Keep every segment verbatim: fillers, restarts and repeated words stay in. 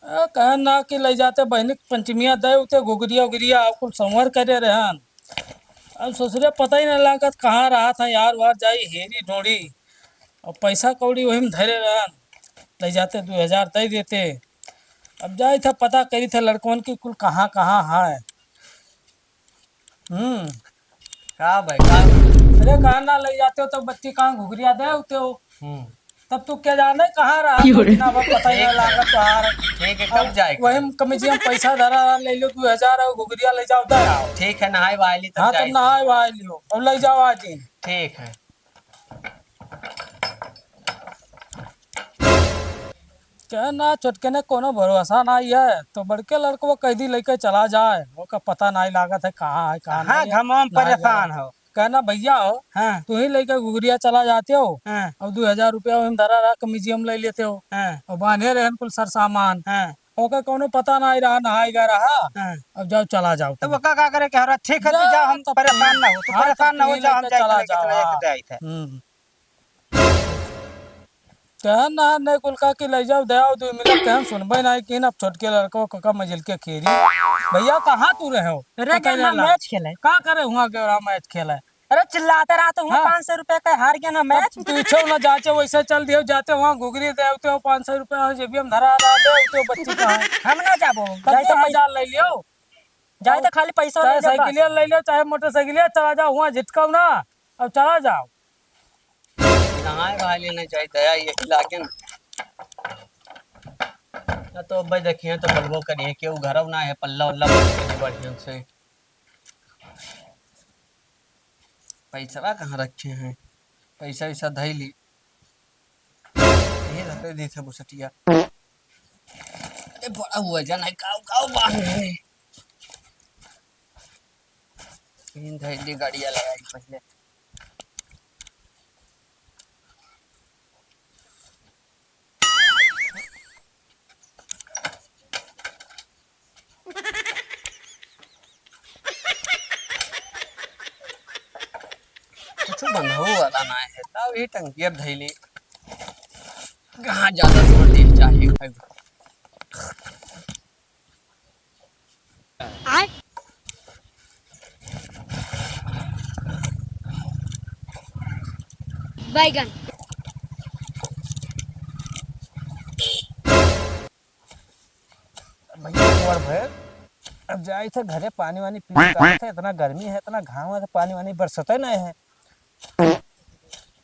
आ, कहन ना कि लइ जाते बहिनी के पंचमिया दे उते घुघरिया उघरिया, अब कुल संवर करे रहन। अब ससुरे पता ही नहीं लागत कहाँ रहत है, यार वार जाई हेरी ढूंढी। और पैसा कौड़ी वही में धरे रहन, लइ जाते दो हजार दे देते। अब जाई था पता करी था लड़कवन की कुल कहाँ कहाँ है। हम्म। का भाई, का? अरे, कहाँ ना लइ जाते हो, तब बच्ची कहाँ घुघरिया दे होते हो। हम्म। तब तू क्या जाने कहाँ रहा, क्यों रे? इतना वक्त पता ही नहीं ठीक है। लागत यार। ठीक है, कब अब जाए के? वही में कमीजिया में पैसा धरा रहा, ले लो दो हजार और घुघरिया ले जाओ, दे आओ। ठीक है, नहाए वहाए ली, तब हाँ, तब जाए के। नहाए वहाए लियो, और ले जाओ आज ही। ठीक है। कहे ना, छोटके ने कोनो भरोसा नाई है, तो बड़के लड़कवा कह दी लेके चला जाए, ओका पता नाई लागत है कहाँ है, कहाँ हाँ, नहीं है, घमवा में नाई परेशान जाए। हो। कहे ना, भैया हो, हाँ। तू ही लेके घुघरिया चला जाते हो, हाँ। और दो हजार रुपया वही में धरा रहा, कमीजिया में ले लेते हो, हाँ। और बांधे रहन कुल सर सामान, हाँ। ओका कोनो पता नाई रहा, नहाई गया रहा, हाँ। अब जाओ चला जाओ तब तुम। ओका का करे के हमरा, ठीक है, तू जा, जा, हम तब परेशान तुम, ना हो, तू हाँ, परेशान तब ना तू हो, ही जा, हम लेके जाए के चला लेके जाओ, चला जाए हाँ। के दे आई थे। हम्म। कहन ना, नहीं कुल का कि लइ जाओ, दे आओ, दो मिनट कहन सुनबे नहीं किन, अब छोटके लड़को को का मजिल के खेरी। भैया, कहाँ तू रहे हो? अरे, पता गया नहीं ना लगा। मैच खेले। का करे हुआ के रहा मैच खेले? अरे, चिल्लाते रहते हुआ, हाँ। पाँच सौ रुपया का हार गया ना तब मैच। पीछे ना जाते, वैसे चल दियो, जाते हुआ घुघरी दे, उते पाँच सौ रुपया हो, जेबिया में धरा रहा दे, उते बच्ची का है। हम ना जाबो, तब जाए तो तो पैसा हजार ले लियो। जाए तो खाली पैसा चाहे ले जाओ बस। साइकिलिया ले लियो, चाहे मोटरसाइकिलिया चला जाओ, हुआ झिटकाओ ना, अब चला जाओ। नहाए वहाए लेने जाई दया यही लागे न। ना तो अब देखिए तो बोलबो करिए कि वो घरव ना है, पल्ला उल्ला बंद करिए बढ़िया से। पैसवा कहाँ रखे हैं? पैसा वैसा धई ली। ये धरे दी थे बुसटिया। ए, बड़ा वजन है, काऊ, काऊ बांध है। तीन धैली गाड़िया लगाई पहले। कुछ बंधो वाला ना है, तब ही टंकी अब धैली। कहाँ ज्यादा जोर दिल चाहिए भाई। आय। बैगन। भैया, एक बार भैया, अब जाई थे घरे, पानी वानी पी के आए थे। इतना गर्मी है, इतना घाम है, तो पानी वानी बरसते नहीं है।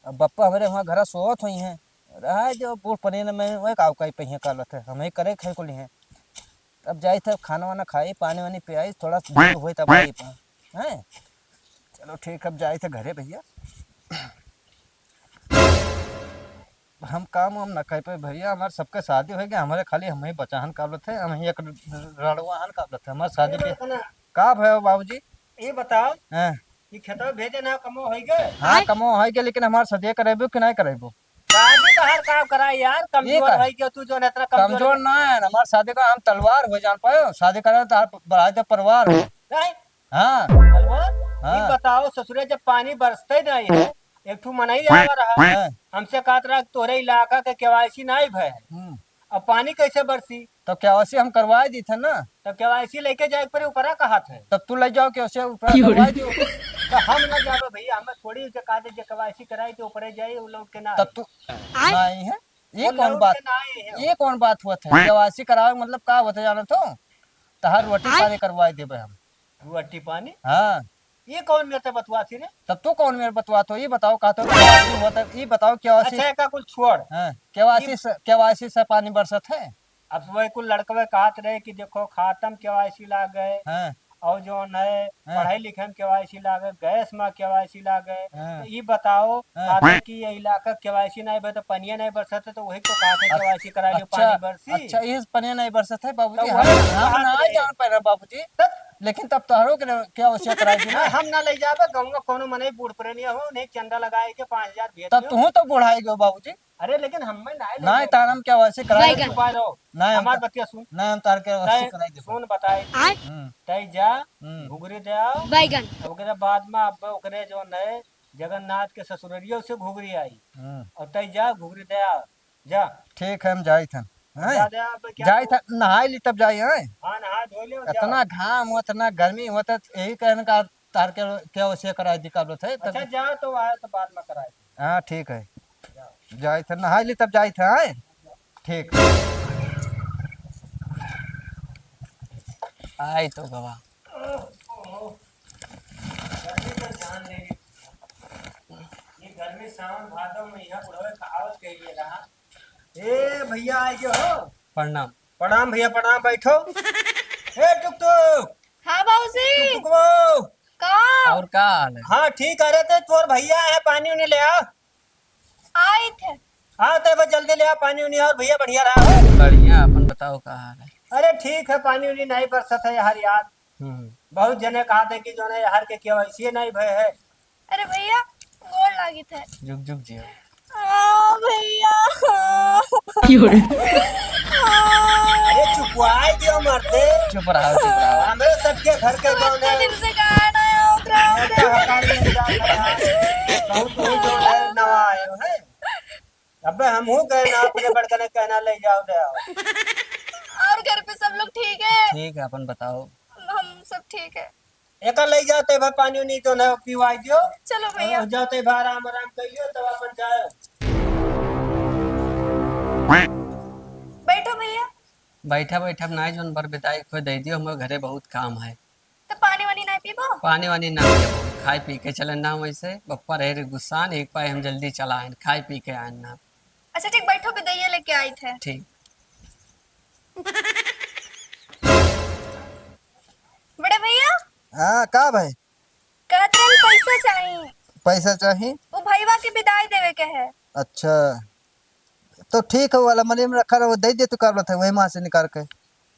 अब बप्पा हमरे वहाँ घरा सोवत होइहैं, रहा जो बूढ़ पनेन में वह काव काई पहिया कालत है, हम ही करे खाए को लिहे। अब जाई थे खाना वाना खाई, पानी वानी पियाई, थोड़ा सा दूर होई तब आई पा-, हैं? चलो ठीक, अब जाई थे घरे भैया। हम काम वाम ना कर पाए भैया, हमारे सबके शादी हो गया, हमारे खाली हम ही बचाहन काबलत है, हम ही एक रड़ुआहन काबलत है, हमारे शादी ये पे बात है ना। का भयो बाबूजी? ये बताओ, हाँ। ये खेतवा भेजे ना, कमो होई गए? हाँ, आय। कमो होई गए, लेकिन हमार शादी करेबो कि नहीं करेबो? शादी तो हर काम कराई यार, ये कमजोर का? होई गयो तू, जो इतना कमजोर कमजोर है। ना है, हमार शादी का हम तलवार हो जान पायो, शादी करे तो आप बढ़ाई दे परिवार। नहीं? हाँ। तलवार? हाँ। ये बताओ ससुरे, जब पानी बरसते नहीं है, एक ठू मनई आवा रहा। हाँ। हमसे कहत रहा कि तोरे इलाका के केवाईसी नहीं भय है। हम्म। अब पानी कैसे बरसी? तब केवाईसी हम करवाए दी थे ना। तब केवाईसी लेके जाए के पड़े, ऊपरा कहत है। तब तू ले जाओ केवाईसी ऊपरा क्यों रे? करवाए दियो। तो हम ना जाबे भैया, हमें थोड़ी जे कहा दे जे केवाईसी कराई दे, ऊपरे जाई, वो लौट के ना तब आई। तू आय? ना आई है? ये वो कौन लौट बात, के ना आई है। ये कौन बात हुआ था? केवाईसी करावे मतलब का होता जाना तो? तहार रोटी आय? पानी करवाए देबे हम। रोटी पानी? हाँ। ये कौन मेरे से बतुआ थी रे? तब तू कौन मेरे बतुआ तो? ये बताओ, कहा तो केवाईसी हुआ था, ये बताओ केवाईसी। अच्छा, एका कुल छोड़। हाँ, केवाईसी ये से, केवाईसी से पानी बरसत है? अब वही कुल लड़कवे कहत रहे कि देखो, खातम केवाईसी लाग गए, हाँ। और जौन है, हाँ। पढ़ाई लिखाई में केवाईसी लाग गए, गैस में केवाईसी लाग गए, हाँ। तो ये बताओ, हाँ। कहते कि ये इलाका केवाईसी नहीं बे, तो पनिया नहीं बरसत है, तो वही तो कहते अच्छा, केवाईसी करा लियो, अच्छा, पानी बरसी। अच्छा, ये पनिया नहीं बरसत है, बाबूजी, तो हम, वही हम बात ना है। जान पाए ना, बाबूजी। तब लेकिन तब तोहरो के केवाईसी कराई दी ना। ना, हम ना ले जाबे, गाँव में कोनो मनई बूढ़ पुरनिया हो, उन्हें चंदा लगाए के पाँच हजार भेज तब दियो। तू तो बुढ़ाई गयो बाबूजी। अरे, लेकिन हम में ना ले नहीं, जाओ। तार हम केवाईसी कराई बैगन। दे। चुपा रहो। नहीं, हम हमार तो, बतिया सुन। नहीं, हम तार केवाईसी तय कराई दे। सुन बताए। आय। हम्म। तय जा, हम्म। घुघरी दे आओ। बैगन। ओकरे बाद में अब ओकरे जो नए जगन्नाथ के ससुररियो से घुघरी आई। हम्म। और तय जा, घुघरी दे आओ। जा। ठीक है, हम जाई थन। हैं? जा दे, अब क्या जाई करूँ? था, नहाई ली तब जाई, हैं? हाँ, नहा धो ले, जाओ। इतना घाम होत, इतना गर्मी होत, यही कहन का तार के, के ओसे कराई दी का बोलत है, तब अच्छा, जा तो आए तो बाद में कराई दी। हाँ, ठीक है। जाओ। जाई था, नहाई ली तब जाई था, हैं? ठीक। आई तो गवा। ओहो, गर्मी तो जान ले ली। ये गर्मी सावन भादो में यहाँ बुढ़वे कहावत कह दिया रहा। ए भैया, आ गए हो? प्रणाम। प्रणाम भैया, प्रणाम, बैठो। ए टुकटुक। हाँ बाबूजी। टुकटुकवा। का? और का हाल है? हाँ ठीक, अरे तो तोर भैया है, पानी उनी ले आ। आई थे। हाँ तो बस जल्दी ले आ पानी उनी, और भैया बढ़िया रहा हो? बढ़िया, अपन बताओ का हाल है? अरे ठीक है, पानी उनी नहीं बरसत है यार, यार। हम्म। बहुत जने कहा थे कि जो है यार के केवाईसी नहीं भय है। अरे भैया, गोड़ लागित है। जुग जुग जियो। हाँ भैया। क्यों रे? अरे चुपवाई दियो मर्दे। चुप रहो, चुप रहो। हमरे सबके घर के कौन है? दिन से गाना है, ओकरा, ओकरा। बहुत, बहुत जो है नवा आए हो, हैं? अबे हमहू गए ना, अपने बड़कने कहना ले जाओ, ले आओ। और घर पे सब लोग ठीक है? ठीक है, अपन बताओ। हम सब ठीक है। एका ले जाते भाई, पानी उनी तो ना पिवाई दियो। चलो भैया। और जाते भाई, आराम, आराम करियो, तब अपन जाए। बैठो भैया। बैठा, बैठा, ना जोन बर बिदाई खोई दे दियो, हमरे घरे बहुत काम है। तो पानी वानी ना पीबो? पानी वानी ना पीबो, खाए पी के चले ना। वैसे बप्पा रहे रे गुस्सान, एक पाए हम जल्दी चला आएन, खाए पी के आएन ना। अच्छा ठीक, बैठो, बिदाइये लेके आई थे। ठीक। बड़े भैया। हाँ, का भाई? कहत रहन पैसा चाही। पैसा चाही? वो भईवा के बिदाई देवे के है। अच्छा, तो ठीक है, वाला मनी में रखा रहो, दे दे तू, का बोलत है, वही माँ से निकाल के।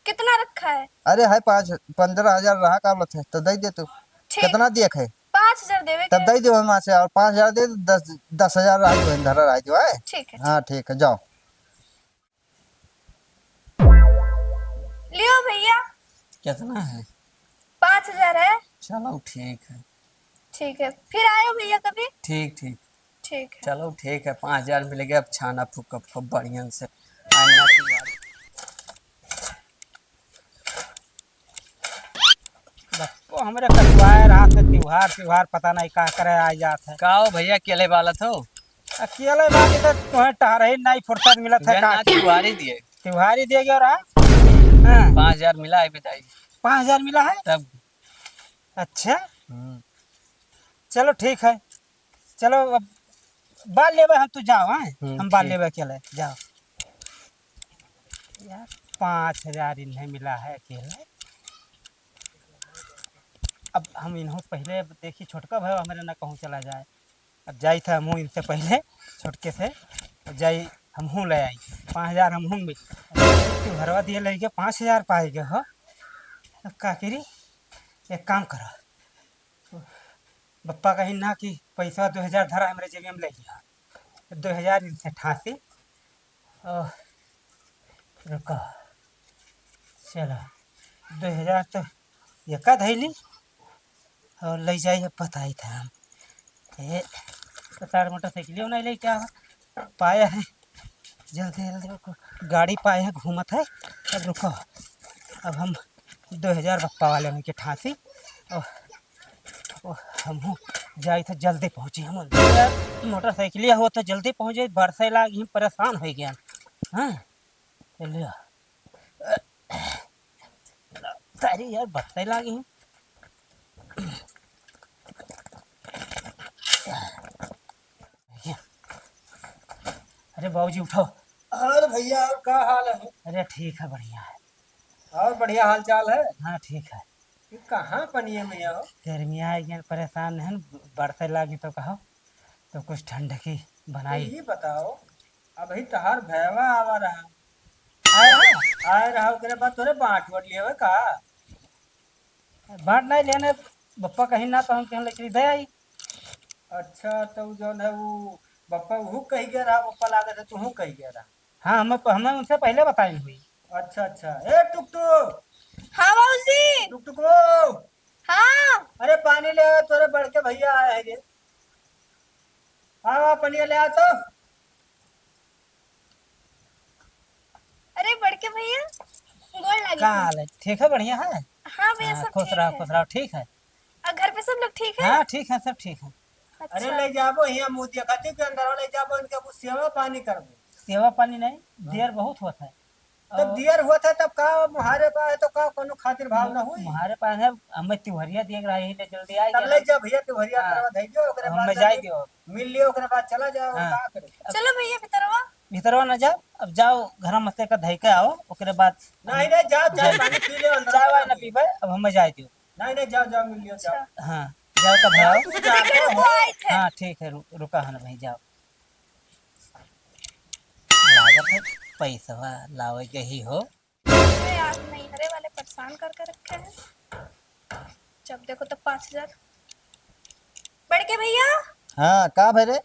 कितना रखा है? अरे है पाँच, पन्द्रह हजार रहा, का बोलत है, तो दे दे तू। ठीक। कितना दिए है? पाँच हजार देवे तब के। दे दे वही माँ से, और पाँच हजार दे दे, दस, दस हजार रहा जो है, धरा रहा जो है। ठीक है, हाँ, ठीक। ठीक है, जाओ। लियो भैया। कितना है? पाँच हजार है। चलो ठीक है। ठीक है, फिर आयो भैया कभी। ठीक, ठीक। ठीक है। चलो ठीक है, पाँच हजार मिल गया, अब छाना फूका खूब बढ़िया से। अन्ना की बात। बप्पो हमरे कटवाए रहा थे, त्योहार, त्योहार पता नहीं का करे आ जात है। का हो भैया, अकेले बालत हो? अकेले बालत तो तुम्हें टहरही नहीं फुर्सत मिलत है का? त्योहारी दिए। त्योहारी दिए गया रहा? हाँ। पाँच हजार मिला है बिदाई। पाँच हजार मिला है? तब। अच्छा। हम्म। चलो ठीक है, चलो अब बाल लेबे हम, तू जाओ, हैं? हम्म, हम बाल ठीक। लेबे अकेले, जाओ। यार, पाँच हजार इन्हें मिला है अकेले। अब हम इन्हों पहले, अब देखी, छोटका भाई हमरे ना कहूँ चला जाए। अब जाई था हमहूँ इनसे पहले, छोटके से, अब जाई हमहूँ ले आई, पाँच हजार हमहूँ मिल। तू घरवा दिए लेके पाँच हजार पाए गए हो, अब का करी? एक काम करो, बप्पा कहीं ना कि पैसा दो हजार धरा हमरे जेबी में ले लिया, दो हजार इनसे ठासी। ओह, रुको, चलो, दो हजार तो एका धैली और ले जाइए, बताई था हम। ए, तो सार मोटरसाइकिल नहीं लेके आवा, पाया है, जल्दी जल्दी को गाड़ी पाए है, घूमत है। अब रुको, अब हम दो हजार बप्पा वाले में के ठासी। ओ, ओ, हमहू जाई तो जल्दी पहुँची हम। मोटरसाइकिलिया हो तो जल्दी पहुँच जाई, बरसे लाग ही परेशान हो गया। हाँ, चलियो। अरे यार, बरसे लाग ही। अरे बाबूजी, उठो। और भैया, और का हाल है? अरे ठीक है, बढ़िया है। और बढ़िया हाल चाल है? हाँ, ठीक है। ये कहाँ पनिया में हो? गर्मिया है, परेशान है, बरसे लागी तो कहो, तो कुछ ठंड की बनाई। तो ये बताओ, अभी तहार भैवा आवा रहा। आए रहा? आए रहा, ओकरे बाद तोरे बाँट वट लिया हुए का? बाँट नहीं लेने, बप्पा कहीं ना तो हम कहीं लकड़ी दे आई। अच्छा, तो उ जौन है, उ बप्पा उहू कही गया रहा, बप्पा लागत है, तुहू कही गया रहा। हाँ, हम, हमें उनसे पहले बताई हुई। अच्छा, अच्छा। ए, टुकटुक! हाँ, बाबूजी। टुकटुको! हाँ। अरे, पानी ले आ, तोरे बड़के भैया आए हैं गे। हाँ, हाँ, पनिया ले आ तो। अरे बड़के भैया, गोड़ लागे का भैया। हाल है? ठीक है, बढ़िया है। हाँ भैया, हाँ, सब खुश ठीक रहो, है। खुश रहो, ठीक है। और घर पे सब लोग ठीक है? हाँ, ठीक है, सब ठीक है। अच्छा। अरे ले जाबो हियाँ मुँह देखा थी कि अंदर ले जाबो, इनके कुछ सेवा पानी करबो। सेवा पानी नहीं, हाँ। देर बहुत होत है। तब और देर होत है, तब का मुहारे पा है तो का कोनो खातिर भाव न हुई? मुहारे पा है, हमें तिवहरिया देख रहा है, ले जल्दी आ तब गया। ले जा भैया, तिवहरिया हाँ। करवा धई दियो, ओकरे हम बाद में जाए जाके दियो। मिल लियो, ओकरे बाद चला जाओ, हाँ। का करे? चलो भैया भीतरवा। भीतरवा न जाओ, अब जाओ घर में से का धई के आओ, ओकरे बाद नहीं, नहीं, जाओ, चाय जाए। पानी पी ले, अंदर चाय वाय न पीबे, अब हमें जाए दियो। नहीं, नहीं, जाओ, जाओ, मिल लियो, जाओ। अच्छा। हाँ, जाओ तब जाओ। तू जाओ। रुको, आई थे। हाँ, ठीक है, रु-, रुका है ना भाई, जाओ। लागत है पैसवा लावे के ही हो। अरे यार, नैहरे वाले परेशान करके रखे हैं। जब देखो तब पाँच हजार। बड़के भैया। हाँ, का भय रे?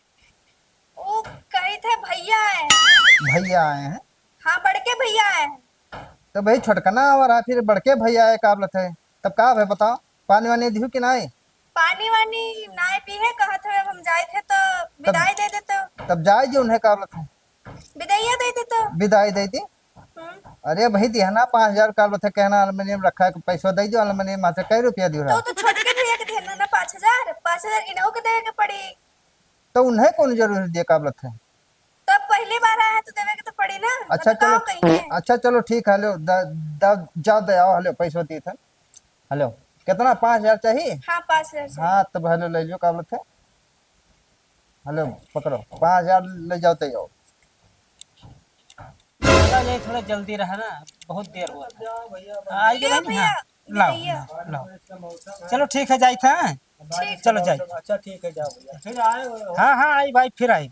वो कही थे भैया आए हैं। भैया आए हैं? हाँ, बड़के भैया आए हैं। तो भाई छोटकना आवा रहा, फिर बड़के भैया आए का बोलत है? तब का भय बताओ, पानी वानी दिहू कि नाई? पानी वानी नाई पी है, कहत है अब हम जाए थे तो तब, विदाई दे देते। तब जाए जी उन्हें का बोलत है? विदाइया दे देते। विदाई दे दी। हम्म। अरे भाई दिहना पाँच हजार का बोलत है, कहना अलमनियम रखा है, पैसा दे दो, अलमनियम में से कई रुपया दियो तो, रहा? तो छोटके भैया के दिहना ना पाँच हजार, पाँच हजार इनहू के देवे के पड़ी। तो उन्हें कौन जरूरी दिए का बोलत है? तब पहली बार आया है तो देवे के तो पड़ी ना, अच्छा, ना तो का चलो, कही है? अच्छा, चलो, ठीक है, लो, द-, द-, जाओ, दे आओ, हेलो, पैसा दिए थे। हेलो, कितना? पाँच हजार चाहिए? हाँ, पाँच हजार चाहिए। हाँ, तब हेलो, ले लो, का बोलत है? हेलो, पकड़ो, पाँच हजार ले जाओ, दे आओ। चला जाए, थोड़ा जल्दी रहा ना, बहुत देर हुआ था। जाओ भैया, हाँ, आई लियो गया नहीं? भैया, हाँ, लाओ, बिदाइया। लाओ, लाओ। चलो, ठीक है, जाई था। ठीक। चलो, जाई। अच्छा, ठीक है, जाओ भैया। फिर आए हो? हाँ, हाँ, आई भाई, फिर आई।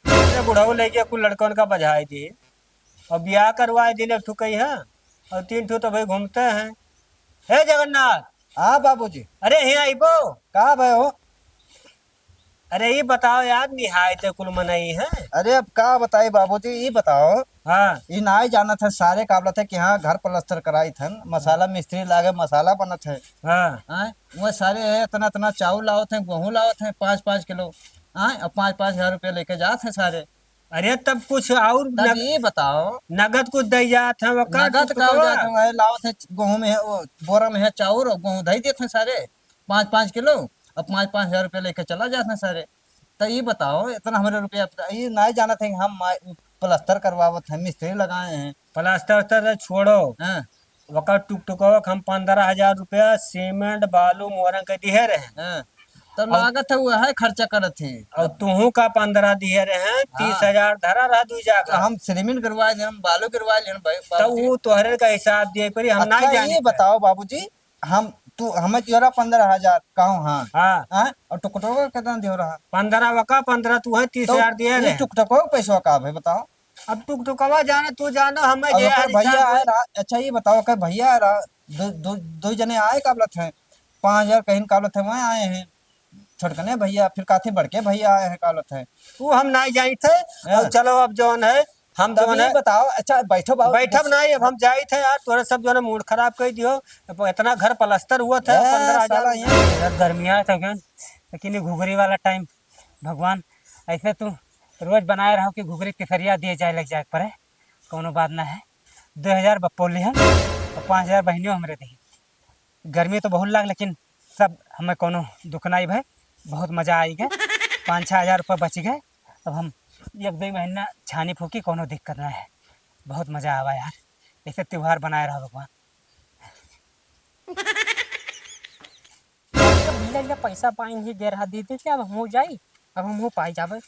अरे बुढ़ऊ लेके कुल लड़कन का बजाए दे, और ब्याह करवाए दिन एक ठो कही है, और तीन ठो तो भाई घूमते हैं। हे जगन्नाथ। हाँ बाबूजी। अरे हियाँ आइबो। का भाई हो? अरे ई बताओ यार, निहायते कुल मनई है। अरे अब का बताई बाबूजी, ई बताओ। हाँ। ई नाई जानत है सारे का बोलत है कि हाँ घर पलस्तर कराई थन, मसाला मिस्त्री लागे, मसाला बनत है। हाँ। हाँ, वो सारे है इतना इतना चाउर लावत हैं, गेहूँ लावत हैं पाँच पाँच किलो। हाँ, अब पाँच पाँच हजार रुपया लेके जात हैं सारे। अरे तब कुछ और तब नग-, ये बताओ। नगद कुछ दे जात हैं, वो का नगद कुछ का हो तो जात है, वही लावत है गेहूँ में है, वो बोरा में है चाउर और गेहूँ धई देत हैं सारे पाँच पाँच किलो, अब पाँच पाँच हजार रुपया लेके चला जात हैं सारे। तो ये बताओ, इतना हमरे रुपया, ये नाई जानत है कि हम मा-, प्लास्टर करवावत हैं, मिस्त्री लगाए हैं। प्लास्टर उस्तर तो छोड़ो। हाँ। ओकर टुकटुकवा के हम पन्द्रह हजार रुपया सीमेंट, बालू, मोरंग के दिहे रहे। हाँ। तो और लागत है, वह खर्चा करत है। और तुहू का पन्द्रह दिहे रहे, हाँ। तीस हजार धरा रहा दुई जागा। तो हम सीमेंट गिरवा लेन, हम बालू गिरवा लेन भाई, तो बाबूजी। वो तोहरे का हिसाब दिए पड़ी, हम अच्छा, नाई जानी ये था। बताओ बाबूजी, हम, तू हमें दियो रहा पन्द्रह हजार, कहूँ हाँ। हाँ। हाँ? और टुकटुका कितना दियो रहा? पन्द्रह वका, पन्द्रह तू है, तो तीस हजार दिए ई रहे। टुकटुका के पैसवा का भाई बताओ? अब टुकटुकवा जाने, तू जानो, हमें अब जे ओकर हाल भैया हिसाब आए है। रहा, अच्छा ये बताओ, ओकर भैया आए रहा, दो, दो, दो जने आए का बोलत हैं, पाँच हजार कहीं का बोलत है, वहाँ आए हैं। छोटकने भैया, फिर काथे बड़के भैया आए हैं, का बोलत है? ऊ हम नाई जाइत है। हाँ। और चलो, अब जौन है, हम तब जौन ये है, बताओ, अच्छा, बैठो बाबू, बैठब बस। नाई, अब हम जाइत है यार, तोरा सब जौन है मूड खराब कर दियो। अब इतना घर पलस्तर हुआ था, ए, पन्द्रह हजार साला, यहाँ गर्मिया था क्या? लेकिन ये घुघरी वाला टाइम, भगवान, ऐसे तू रोज बनाए रहो कि घुघरी केसरिया दिए जाए, लग जाए परे, कौनो बात ना है। दो हजार बप्पो लिहन और पाँच हजार बहिनियों हमरे दही। गर्मी तो बहुत लाग, लेकिन सब हमें कोनो दुख नाई भय, बहुत मजा आई गए। पाँच छः हजार रुपये बच गए। अब हम एक दो महीना छानी फूकी, कोनो दिक्कत ना है। बहुत मजा आवा यार, ऐसे त्योहार बनाए रहो भगवान। भैया, ये पैसा पाइन ही दे रहा दीदी के, अब हमहू जाई, अब हमहू पाई जाबे।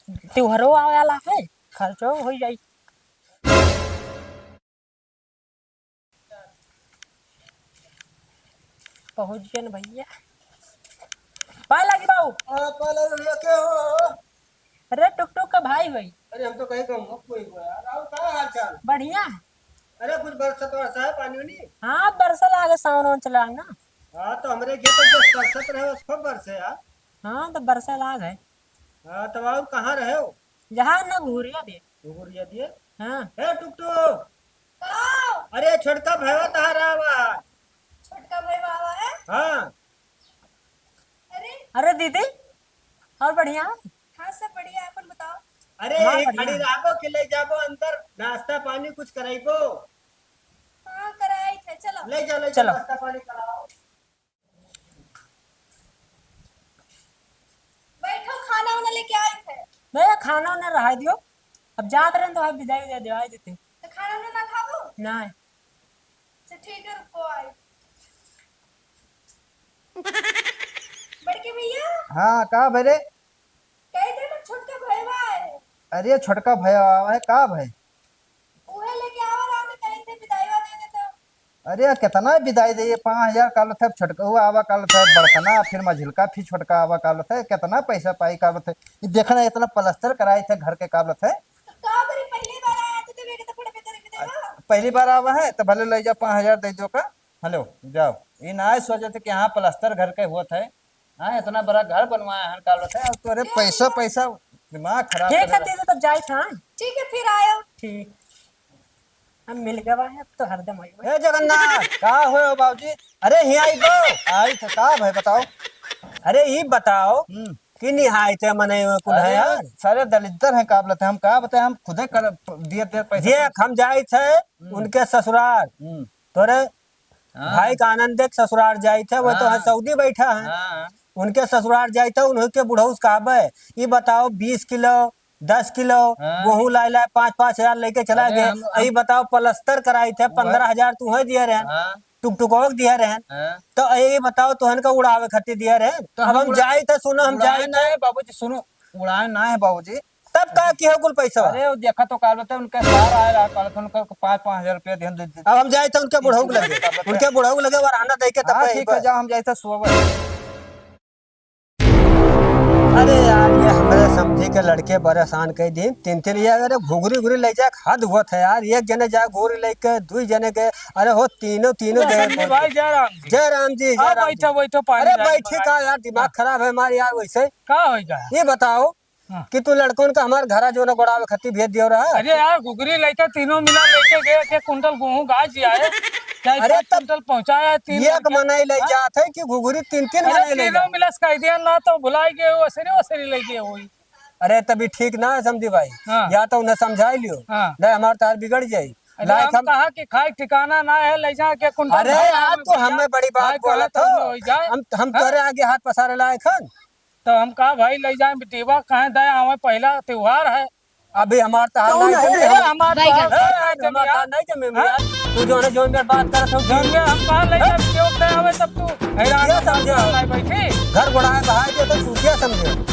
त्योहारो आवे वाला है, खर्चो हो जाई। पहुँच गए न भैया। पाए लागी बाबू। हाँ, पाए लागी भैया, के हो? अरे टुकटुक का भाई भाई। अरे हम तो कहीं का मत कोई को यार। और का हाल चाल? बढ़िया। अरे कुछ बरसात वरसा है, पानी वानी? हाँ, बरसा लागे, सावन वावन चला ना। हाँ, तो हमरे घर तो बस बरसात रहे, बस खूब बरसे यार। हाँ, तो बरसा लाग है। हाँ, तब और कहाँ रहे हो? जहाँ ना घुघुरिया दिए। घुघुरिया दिए? हाँ। ए, टुकटुक। का? अरे, छोटका भैया तहार आवा। छोटका भैया आवा है? हाँ। अरे। अरे दीदी, और बढ़िया? हाँ, सब बढ़िया, अपन बताओ। अरे, हाँ, ये बढ़िया। खड़ी रहबो कि ले जाबो अंदर, नाश्ता पानी कुछ कराइबो? हाँ, कराई थे, चलो। ले जाओ, ले जाओ, चलो। नाश्ता पानी कराओ। बैठो, खाना उना लेके आई थे। नहीं, खाना उना रहा दियो। अब जात रहे तो आप विदाई दे दियो, आई देते। तो खाना उना ना खाबो? नहीं। अच्छा, ठीक है, रुको, आई। बड़के भैया। हाँ, का भरे? कही थे ना, छोटका भैया है। अरे, छोटका भैया आवा है, का भय? उहे लेके आवा रहा, तो कही थे, विदाई दे देता। अरे, कितना विदाई दे, ये पाँच हजार कालत है, छोटकऊ आवा कालत है, बड़कना, फिर मझिलका, फिर छोटका आवा कालत है, कितना पैसा पाई कालत है। ये देखना, इतना पलस्तर कराई थे घर के कालत है। तो का करी, पहली बार आया तो बेटा तो फड़ पे तेरे विदाई। पहली बार आवा है, तो भले ले जाओ, पाँच हजार दे दो का। हेलो, जाओ। ये ना सोचे थे कि हाँ, पलस्तर घर के हुआ थे, हाँ, इतना बड़ा घर बनवाया है, कालत है, और तोरे पैसा, पैसा, दिमाग खराब ठीक है, करेगा। दीदी, तब जाए था। ठीक है, फिर आयो। ठीक। हम मिल गवा है, अब तो हरदम आइबो। हे जगन्नाथ, का होयो बाबूजी? अरे, हियाँ आइबो। आई तो का भाई बताओ? अरे, ई बताओ हम्म। कि निहायते मनई कुल है अरे, यार। सारे दलिद्दर हैं, का बोलते हैं, हम का बताए, हम खुदे कर दिए, दिए पैसा। देख, हम जाइत है हम्म। उनके ससुराल। हम्म। तोरे हाँ। भाई का आनंद देख ससुराल जाइत है, वो तो हाँ। है सऊदी बैठा है। हाँ। उनके ससुराल जाइत है, उन्हीं के बुढ़ऊ से कहबे, ई बताओ बीस किलो, दस किलो हाँ। गेहूं लाए लाए पाँच पाँच हजार लेके चला अरे गए। हम, अब ई बताओ पलस्तर कराइत है, वो पन्द्रह हजार तू है दिए रहन, हाँ। टुकटुकवा के दिए रहन। हाँ। तो ई बताओ तोहन का उड़ावे खातिर दिए रहन। तो अब हम हम उड़ा-, जाइत है, सुनो, हम उड़ाए जाइत ना है। है बाबूजी, सुनो, उड़ाए ना है बाबूजी। तब का किहो कुल पैसा? अरे, वो देखा तो काल बता, उनका सार आए रहा, काल उनका पाँच, पाँच हजार रुपया दिहन, दे, दे। अब हम जाइत है उनके बुढ़ऊ के लगे, उनके बुढ़ऊ के लगे वरहाना दे के तब हाँ, ठीक है, जाओ, हम जाइत है सोवे। अरे यार, ये हमरे समधी के लड़के परेशान कई दिन, तीन, तीन, ये अरे घुघरी, घुघरी ले जाए, हद होत है यार, एक जने जाए घुघरी लेके, दुई जने गए, अरे हो, तीनों, तीनों अरे गए। समधी भाई, जय राम जी। जय राम जी, जय हाँ, राम बैठो, जी। बैठो, पानी अरे लाके बैठी मंगा का यार, दिमाग हाँ। खराब है हमारे यार वैसे। का होई का? ये बताओ, हाँ। कि तू लड़कन का हमार घरा जो ना गोड़ावे खातिर भेज दियो रहा। अरे यार, घुघरी लइके तीनों मिला लेके गए, एक एक कुंटल गेहूं गाज जिया है, चाहे अरे पाँच तब कुंटल पहुंचाया है, तीन एक लड़के। मनई ले हाँ? जात है कि घुघरी तीन तीन अरे मनई ले तीनों जात। मिला से कह दिया ना तो भुलाई गए, ओसरी ओसरी ले गए होई। अरे तभी ठीक ना है समधी भाई, हाँ। या तो उन्हें समझाई लियो, हाँ। नहीं हमार तार बिगड़ जाई। अरे लायक हम हम कहा कि खाए ठिकाना ना है, ले जा के कुंटल अरे भाई यार, आवे तू भैया, हमें बड़ी बात खाए बोलत कहाँ हो। तो हो जाए। हम, हम हाँ? तोरे आगे हाथ पसारे लायक हन। तो हम कहा भाई ले जाए बिटिया, कहे दे आवे, पहला त्योहार है। अभी हमार तार तो नहीं ना जमे। अरे हमार भाई तार का? नहीं जमे हमार यार। तार नहीं जमे हाँ? यार। तू जो है जोन में बात करत हो जौन में हम कहा ले हाँ? जाए, क्यों दे आवे तब तू हैरान चूतिया समझे हो। नहीं बैठी। घर गोड़ाए बहाए दे तो चूतिया समझे हो।